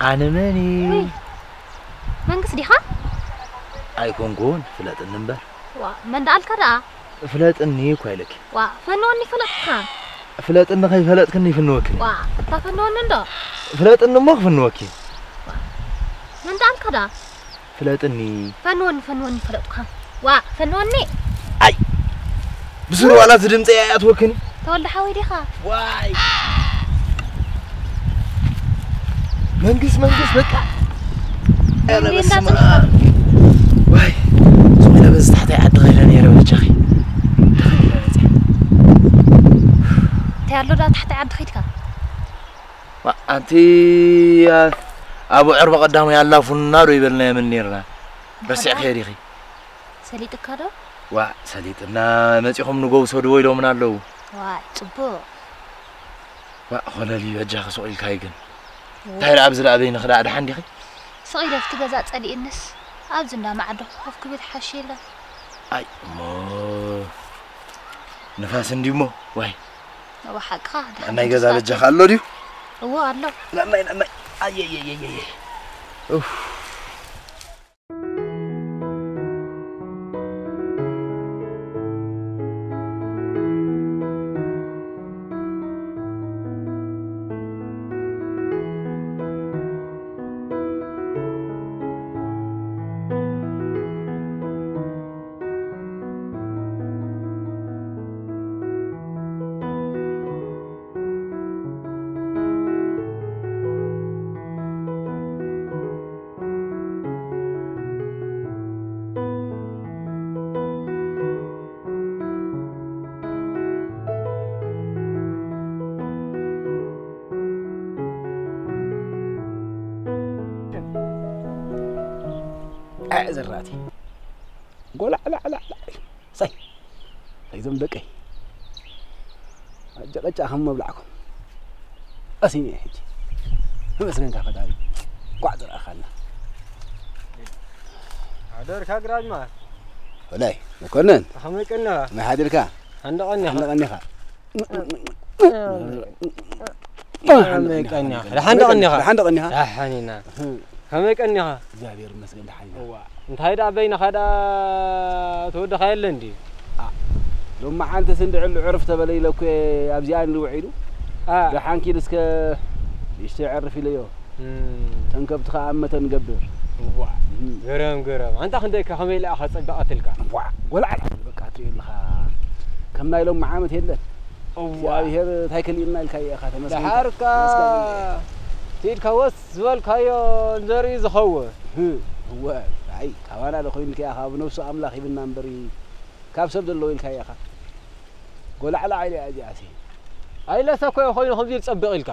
ኣነ መን እዩ? ውይ፣ መንግስት ዲኻ? ኣይኮንኩን፣ ፍለጥኒ እምበር። ዋ፣ መን ደኣልካ ደኣ? ፍለጥኒ እኳ ኢለኪ። ዋ፣ ፈንወኒ ፈለጥካ። ፍለጥኒ ከይፈለጥክኒ ይፍንወክኒ። ዋ፣ እታ ፈንወኒ እንዶ። ፍለጥኒ እሞ ክፍንወኪ። መን ደኣልካ ደኣ? ፍለጥኒ። ፈንወኒ ፈንወኒ ፈለጥካ። ዋ ፈንወኒ። ኣይ ብስሩ ዋላ ዝድምፀ እያ ትወክኒ። ተወልደ ሓወይ ዲኻ? ዋይ መንግስ መንግስ በቃ። ኧረ በስመ ኣብ። ዋይ ሱቕ ኢለ በዚ ታሕታይ ዓዲ ኸይደ ነይረ በጃኺ። ደኸም ኢለ በዚሐ። እንታይ ኣሎ ዳ ታሕታይ ዓዲ ኸይድካ? ኣንቲ ኣቡ ዕርቢ ቀዳማይ ኣላፉና ዶ ይበልና የምን ኔርና? ረሲዕክዮ ዲኺ? ሰሊጥካ ዶ? ዋእ ሰሊጥና መጺኹም ንጎ ውሰድዎ ኢሎምና ኣለዉ። ዋእ ጽቡቕ። ዋእ ኾለሊ በጃኺ ሱቕ ኢልካይ ግን። እንታይ ደኣ ኣብዚ ደኣ በይንኺ ደኣ ደሓን ዲኺ? ስቕ ኢለ ኣብቲ ገዛ ጸሊእንስ ኣብዚ እንዳ ማዕዶ ኮፍ ክብል ሓሽ ኢለ። ኣይ እሞ ንፋስ እንድዩ እሞ ዋይ። እወ ሓቅኻ። ናይ ገዛ በጃኻ ኣሎ ድዩ? እወ ኣሎ። ነናይ ነናይ ኣየየየየ ኡፍ። ኣዕ ዘራእቲ ጎላዕላዕላዕላዕ ሳይ ሳይ ዞም ደቀይ ኣጨቀጫ ከም መብላዕኩም ቀሲኒ ሕጂ ተመስገንካ ፈጣሪ ቋዕ ዝረኣኻና ሓደርካ ግራጅማ ወላይ መኮነን ከመይ ቀኒኻ ከመይ ሓዲርካ ሓንደ ቀኒኻ ሓንደ ቀኒኻ ደሓን ደቐኒኻ ደሓን ደቐኒኻ ደሓን ኢና ከመይ ቀኒኻ እግዚኣብሔር ይመስገን ደሓን ኢና እንታይ ደኣ በይንኻ ደኣ ተወደኻ የለ እንዲ ሎማዓንተ ስንድዕሉ ዕርፍ ተበለ ኢለ እኮ ኣብዚኣ ንውዒሉ ደሓንኪ እስከ ንእሽተይ ዕርፍ ኢለዮ ተንከብቲ ከዓ እመተ ንገብር እዋ ገረም ገረም ኣንታ ክንደይ ከመይ ኢላ ኢኻ ጸበቐትልካ እዋ ጎላዕላ በቃ ትሪኦ ኣለኻ ከም ናይ ሎሚ ዓመት የለን እግዚኣብሔር እንታይ ከሊእና ኢልካ ኢኻ ተመስገን ደሓርካ ትኢድካ ወስ ዝበልካዮ ዘርኢ ዝኸውን እወ ኣይ ካባና ዶ ኮይኑልካ ኢኻ ብነብሱ ኣምላኽ ሂብና እምበሪ ካብ ሰብ ዘለዎ ኢልካ ኢኻ ጎላዕላ ኢለ እያ እዚኣሲ ኣይለሰ እኮ ኮይኑ ከምዚ ዝጸብቕ ኢልካ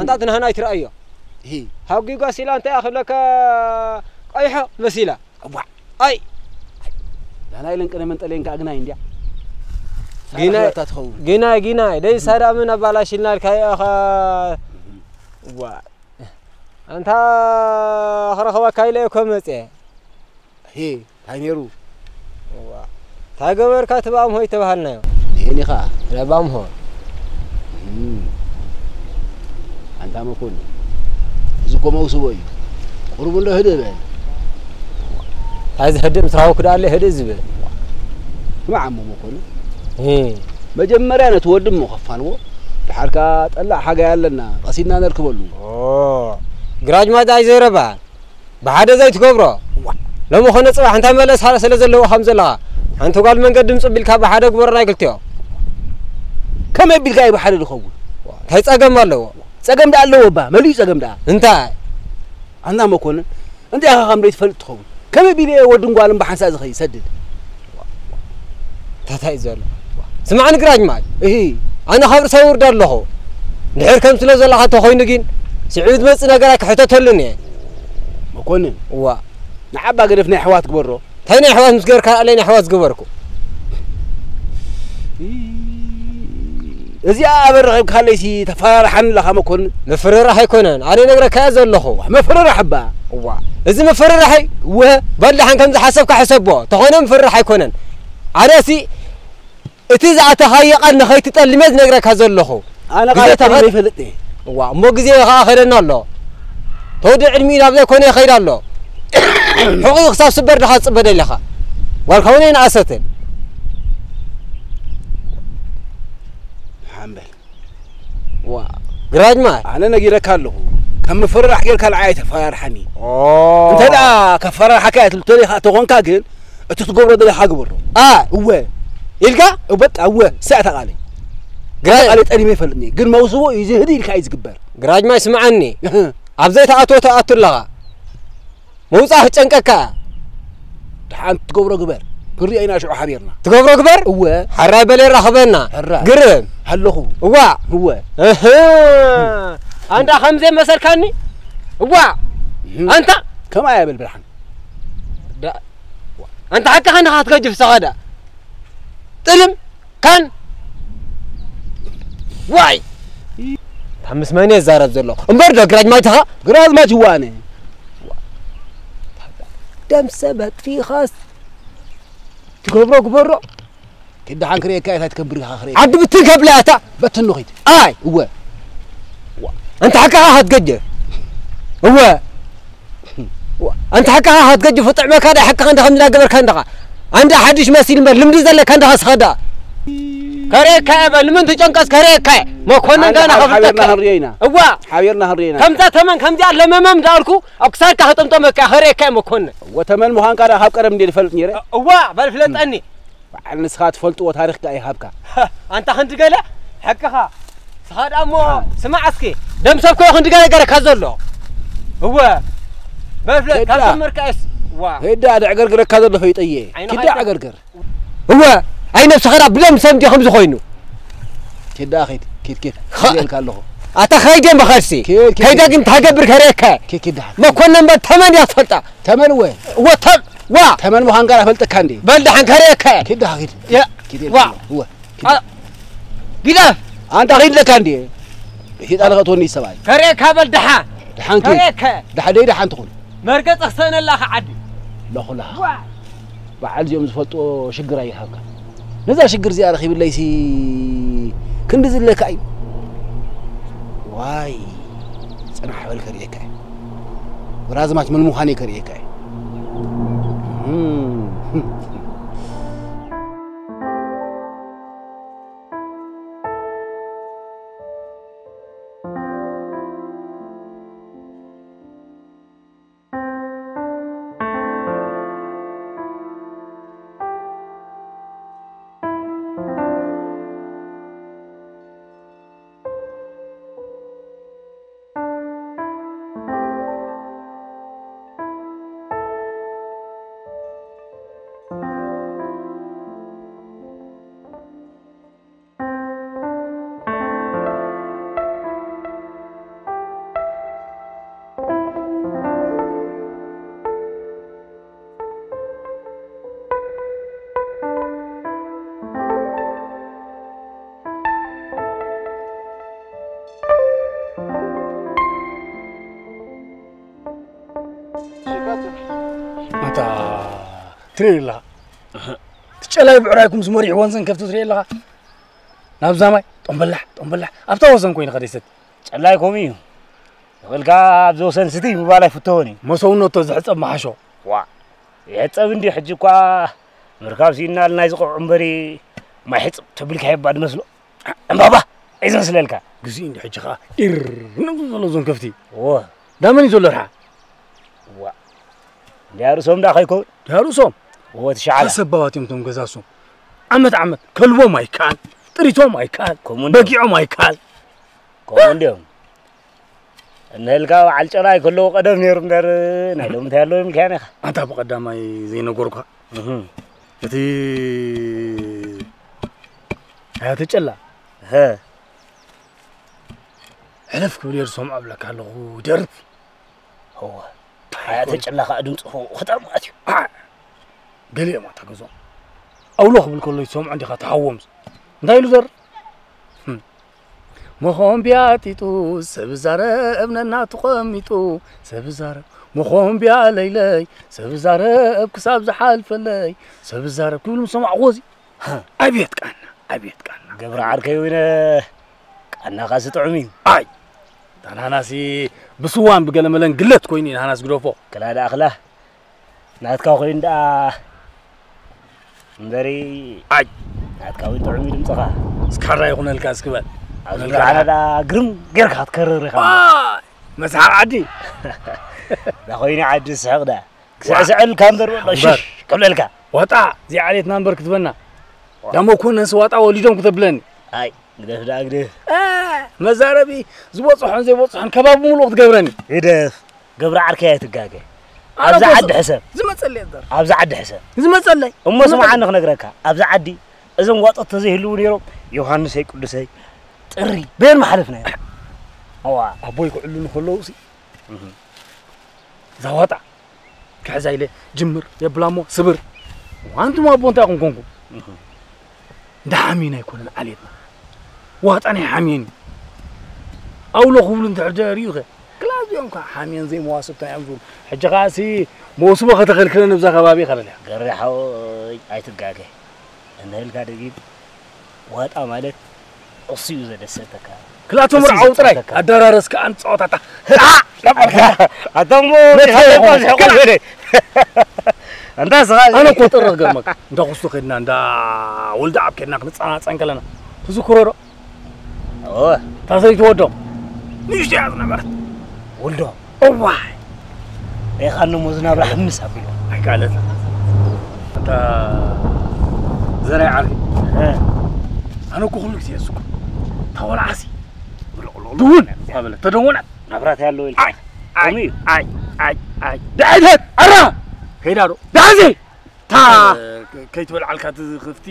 ኣንታ እቲ ናህና ኣይትረኣዮ ሂ ሃጒ ጓሲላ እንታይ እያ ክብለካ ቀይሖ መሲላ እቧዕ ኣይ ላላይ ለንቅነ መንጠሌን ከኣ ግናይ እንድያ ጊናይ ሳራሕላታ ትኸውን ጊናይ ጊናይ ደይ ሳዳምን ኣባላሽልናልካ ኢኻ ዋ ኣንታ ክረኽበካ ኢለ እኮ መጽየ ሄ እንታይ ነይሩ እንታይ ገበርካ እቲ ባምሆ ይተባሃልናዮ ይህን ኢኻ ረባምሆ እም። ኣንታ መኮንን እዚ እኮ መውስቦ እዩ ቁሩብ እንዶ ህድእ በል እንታይ ዝህድእ ምስ ረኸብኩ ደኣ ኣለ ህድእ ዝብል ስማዕ እሞ መኮንን እ። መጀመርያ ነቲ ወዲ እሞ ከፋንዎ ድሓርካ ጠላዕ ሓጋይ ኣለና ቀሲድና ነርክበሉ ኦ፣ ግራጅ ማዳ ኣይዘረባ ብሓደ ዘይትገብሮ ሎሚ ኾነ ፅባሕ እንታይ መለስ ሃለ ስለ ዘለዎ ከም ዘለኻ ሓንቲ ጓል መንገዲ ምፅእ ቢልካ ብሓደ ግበሮ ናይ ክልቲኦ ከመይ ቢልካ እዩ ብሓደ ዝኸውን እንታይ ፀገም ኣለዎ ፀገም ደኣ ኣለዎ እባ መሊኡ ፀገም ደኣ እንታይ ኣንዳ መኮንን እንታይ ኢኻ ከም ዘይትፈልጥ ትኸውን ከመይ ቢለ እየ ወድን ጓልን ብሓንሳእ ዝኸይ ይሰድድ ታታይ ዘሎ ስማዕኒ ግራጅ ማይ እሂ ኣነ ካብ ርእሰይ ውርድ ኣለኹ ድሕር ከም ስለ ዘለኻ ተኾይኑ ግን ስዒቡ ዝመፅእ ነገራት ክሕተተሉን እየ መኮንን እዋ ንዓባ ገደፍ ናይ ኣሕዋት ግበሮ እንታይ ናይ ኣሕዋት ምስ ገርካ ኣለይ ናይ ኣሕዋት ዝገበርኩ እዚኣ ኣበ ረኺብካለይሲ ተፈራርሓኒ ኣለኻ መኮንን ምፍርራሕ ኣይኮነን ኣነ ነግረካያ ዘለኹ ምፍርራሕ እባ እዋ እዚ ምፍርራሕ እወ በል ደሓን ከምዚ ሓሰብካ ሕሰቦ ተኾነ ምፍርራሕ ኣይኮነን ኣነሲ እቲ ዝኣተኻዮ ቃል ንኸይትጠልም እየ ዝነግረካ ዘለኹ ኣነ ቃል ግዜ ተኸ- ጠሊመ ይፈልጥ እየ እዋ እሞ ግዜ ኸዓ ኸደና ኣሎ ተወዲ ዕድሚኡ ናብ ዘይኮነ ይኸይድ ኣሎ። ሕቑኡ ክሳብ ስበር ድኻ ትጽበ ደለኻ? ጓልካ እውን ኣይነኣሰትን። ሓምበል። ዋ፣ ግራጅ ማይ። ኣነ ነጊረካ ኣለኹ። ከም ምፍርራሕ ጌርካ ንዓይ ኣይተፈራርሓኒ። ኦ። እንተ ደኣ ከፈራርሓካ እያ ትብል ተደኻ ተኾንካ ግን፣ እቲ ትገብሮ ዘለኻ ግበሮ። ኣ። እወ። ኢልካ? እወ፣ በቃ እወ። ስዕ እታ ቃለይ። ግራጅ ቃለይ ጠሊመ ይፈልጥኒ። ግን መውስቦ እዩ ዝህድ ኢልካ እዩ ዝግበር። ግራጅ ማይ ስምዓኒ። እህ። ኣብ ዘይትኣትዎ ትኣቱ ኣለኻ። ምውጻእ ክጨንቀካ። ደሓን ትገብሮ ግበር። ክንሪኦ ኢና ሽዑ ሓቢርና። ትገብሮ ግበር? እወ። ሕራይ በል የራኽበና። ሕራይ። ግርም። ኣለኹ። እዋ። እወ። እህ። ኣንዳ ከምዘይ መሰልካኒ? እዋ። እህ። ኣንታ? ከምኣ እያ በል ብርሃን። ዳ-፣ ኣንታ ሓቅኻ ንኻ ክትገጅፍ ሰኸዳ። ጥልም። ካን። ዋይ። እታ ምስ መን እየ ዝዛረብ ዘለኹ? እምበር ዶ ግራጅ ማይትኻ? ግራዝማች እዋነ። ደም ሰብ ኣጥፊኻስ ትገብሮ ግበሮ። ክደሓን ክርእየካ እየ፣ እንታይ ትከብር ኢኻ ክርእየካ። ዓዲ ብትን ከብላ እታ። በትኑ ኺድ። ኣይ። እወ። ኣንታ ሓቅኻ ክትገጀ። እወ። ኣንታ ሓቅኻ ክትገጅ ፍጥዕመካ ዳ ሓቅኻ እንዳ ከም እንዳገበርካ እንደኻ። ኣንዳ ሓድሽ መሲል እምበር ልምዲ ዘለካ እንደኻ ስኻ ዳ። ከርእየካ እየ በል፣ ምን ትጨንቀስ ከርእየካ እየ። መኮንን ኣንዳ ጋና ሓብ-፣ ሓቢርና ከፍልጠካ። ክንርእዮ ኢና። እዋ። ሓቢርና ክንርእዮ ኢና። ከምዛ ተመን ከምዚኣ ለመመም እንዳበልኩ ኣብ ክሳድካ ክጥምጠመካ እየ፣ ከርእየካ እየ መኮንን። እወ፣ ተመን ምዃንካ ዳ ካብ ቀደም እንድየ ዝፈልጥ ነይረ። እዋ፣ በል ፍለጠኒ። በዓል ንስኻ ትፈልጥዎ ታሪኽካ ይሃብካ። ኣንታ ክንዲ ገለ ሓቅኻ። ስኻ ደኣ እሞ ስማዕ እስኪ፣ ደም ሰብ ኮዮ ክንዲ ገለ ገረካ ዘሎ። እወ። በፍለ-፣ ሄዳ። ካብ ጀመርካስ፣ ዋ። ሄዳ፣ ደዕገርግረካ ዘሎ ፈይጠየ። ዓይንኻ ኪዳ ኣይተ- ዓገርገር። እወ፣ ኣይ ነብስኻ ደኣ ብደም ሰብ እንዲኹም ዝኾይኑ። ኪዳ ኺድ፣ ኪድ፣ ኪድ። ኸ-፣ ይልካ ኣለኹ። ኣታ ኸይደ መኸርሲ። ኪድ፣ ኪድ፣ ከይደ ኪድ። ግን ታገብር ከሬከ። ኪድ፣ ኪድ፣ ደሓን። መኮንን በል ተመን እያ ትፈልጣ። ተመን እወ። እወ፣ ተም-፣ ዋ። ተመን ምዃንካ ዳፈልጠካ እንዴ? በል ደሓን ከሬከ። ኪድ፣ ደሓን ኪድ። ያ። ኪድ፣ ዋ። እወ። ኪድ። ኣ-፣ ጊዳ። ኣንታ ኺድ ለካ እንዴ? ሂጣ ለኸትወኒ ሰብኣይ። ከሬካ በል ደሓን። ደሓን ኪድ። ከሬከ። ደሓን ደይ ደሓን ትኹን። መርገጽ ክሰነላ ከዓዲ። ለኹላ። ዋ። በዓል እዚኦም ዝፈልጥዎ ሽግር ኣይሃብካ። ነዛ ሽግር እዚኣ ረኺብለይሲ ክንዲ ዝለካ እዩ። ዋይ፣ ጽናሕ በል ከርእየካ እየ። ወራዝማች መን ምዃነይ ከርእየካ እየ። እም። ኣታ ትርኢ ኣለኻ። እቲ ጨላይ ብዕራይኩም ዝመሪሕወን ዘን ከብቲ ትርኢ ኣለኻ። ናብዛ ማይ ጦምበላሕ፣ ጦምበላሕ፣ ኣብታ ወሰን ኮይኑ ከደ ይሰቲ። ጨላይ ከምኡ እዩ። ይኽእልካ ኣብዚ ወሰን ስቲ ምባል ኣይፍተዎን እዩ። መሰውነቶ ዝሕጸብ መሓሾ። ዋ፣ ይሕጸብ እንዲ ሕጂ እኳ ምርካብ ስኢንናሉ ናይ ዝቕዕ እምበሪ ማይ ሕጽብ ተብልካ የባ ድመስሎ። ዕምባባ ኣይዘን ስለልካ። ግዜኡ እንዲ ሕጂ ኸኣ ኢር ንብሉ ዘሎ እዞም ከፍቲ። እወ። ዳመን እዩ ዘሎ ርሓ። ዋ። እንዲያ ርእሶም ዳ ከይከውን? እንዲያ ርእሶም? እወ፣ እቲ ሸዓላ። ሓሰብ ባባት እዮም እቶም ገዛሶም። ዓመት ዓመት ከልቦም ኣይከኣል፣ ጥሪቶም ኣይከኣል፣ ከምኡ እንዲዮም። በጊዖም ኣይከኣል። ከምኡ እንዲዮም። እንህልካ በዓል ጨራይ ከለዉ ቀደም ነይሩ እምበር፣ ናይ ሎሚ እንታይ ኣለዉ ይምልካያን ኢኻ። ኣንታ ብቐዳማይ ዘይነገርኩኻ። እህ። እቲ ኣያተ ጨላ። እህ። ሕልፍ ክብል እየ ዝሰምዖ እብለካ ኣለኹ፣ ይደርፍ። እወ። ኣያተ ጨላ ኸኣ ድምፁ ኸጠርማት እዩ። ኣ፣ ገሊኦም ኣታ ገዝኦም። ኣውሎ ክብል ከሎ ይሰምዖ እንዲኻ ተሃወምስ። እንታይ ኢሉ ዘር? ህም። መኾምብያ ጢጡ ሰብ ዛረብ ነናቱ ቐሚጡ ሰብ ዛረብ። መኾምብያ ለይለይ ሰብ ዛረብ ክሳብ ዝሓልፈለይ ሰብ ዛረብ ክብል ምሰማዕዎ እዚ። ሃ። ኣቤት ቃና፣ ኣቤት ቃና። ገብረ ዓርከይ ወይነ ቃናኻሲ ጥዑም እዩ። ኣይ። ታናናሲ ብስዋን ብገለመለን ግለት ኮይኑ ኢና ናስ ግደፎ። ክላ ደኣ ክላ ናትካ ኮይኑ ደኣ እምበሪ ኣይ ናትካ እውን ጥዑም እዩ ድምፅኻ። እስካራ ይኹነልካ እስክበል ኣብዚ ኩነልካ ብርሃና ደኣ። ደኣ ግርም ጌርካ ክትከርር ኢኻ። ኣይ፣ መስሓቕ ዓዲ። ዳ ኮይኑ ዓዲ ዝስሕቕ ደኣ ክስዕስዐልካ እምበር በሎ እምበር። ሽሽ ክብለልካ። ዋጣ እዚኣ ዓሌትና እምበር ክትበና። ዳሞ ኮነስ ዋጣ ወሊዶም ክተብለኒ። ኣይ ግደፍ ደኣ ግደፍ። እ፣ መዛረቢ ዝበፅሖን ዘይበፅሖን ከባቢ ሙሉእ ክትገብረኒ። ግደፍ ገብረ ዓርከይ ኣይትጋገ። ኣነ ኣብዚ እኮ ዓዲ ዝ- ሕሰብ ዝመፀለይ እበር። ኣብዚ ዓዲ ሕሰብ። ዝመፀለይ እሞ ስምዓኒ ክነግረካ ኣብዚ ዓዲ እዞም ዋጦት ተዘይህልዉ ነይሮም ዮሃንሰይ ቅዱሰይ ጥሪ በየን መሓለፍና ኢና። እዋ ኣቦይ ክዕሉ ንከለዉ ሲ እዛ ዋጣ ክሕዛ ኢለ ጅምር የብላሞ ስብር ዋንቱም ኣቦ እንታይ ኹም ኮንኩም እንዳ ሓሚን ኣይኮነን ዓሌትና ዋጣ ናይ ሓሚን እዩ ኣውሎ ክብሉ እንድሕር ሪኡ ኸ ክላዚኦም ከዓ ሓሚን ዘይመዋስብታ እዮም ዝብሉ ሕጂ ከዓ ሲ መውስቦ ከተኸልክለን እብዛ ከባቢ ከለልያ ገሪ ሓወይ ኣይትጋገ እንህልካ ደጊም ዋጣ ማለት እሱ እዩ ዘደሰተካ ክላቶም እሱ ርዓው ጥራይ ዘጫወተካ። ኣደራረስ ከዓ ንፃወታታ ኣታሞ መቼ ይኾን? እንዳ ስኻ ኣነ እኮ ጥረ ክገርመካ እንዳ ኩስቶ ከድና እንዳ ወልደ ኣብ ከድና ክንፀናፀን ከለና ትዝክሮ ዶ እወ ታሰሪቱ ወዶ ንእሽቶ እያ ዝነበረት ወልዶ እዋይ ሪኻኒ እሞ ዝናብራ ሕምስ ኣቢሉ ኣይካለት ኣታ ዘራይ ዓርኪ ኣነ እኮ ኩሉ ግዜ እሱ እኮ ታወልዓሲ ድውን ኣበለ ተደወናት መብራት ያለው ኢልካ ኣይ ኣይ ከምኡ እዩ። ኣይ ኣይ ኣይ ድሕደት ኣራ ከይዳ ዶ ዳዚ ታ ከይትበልዓልካ እቲ ክፍቲ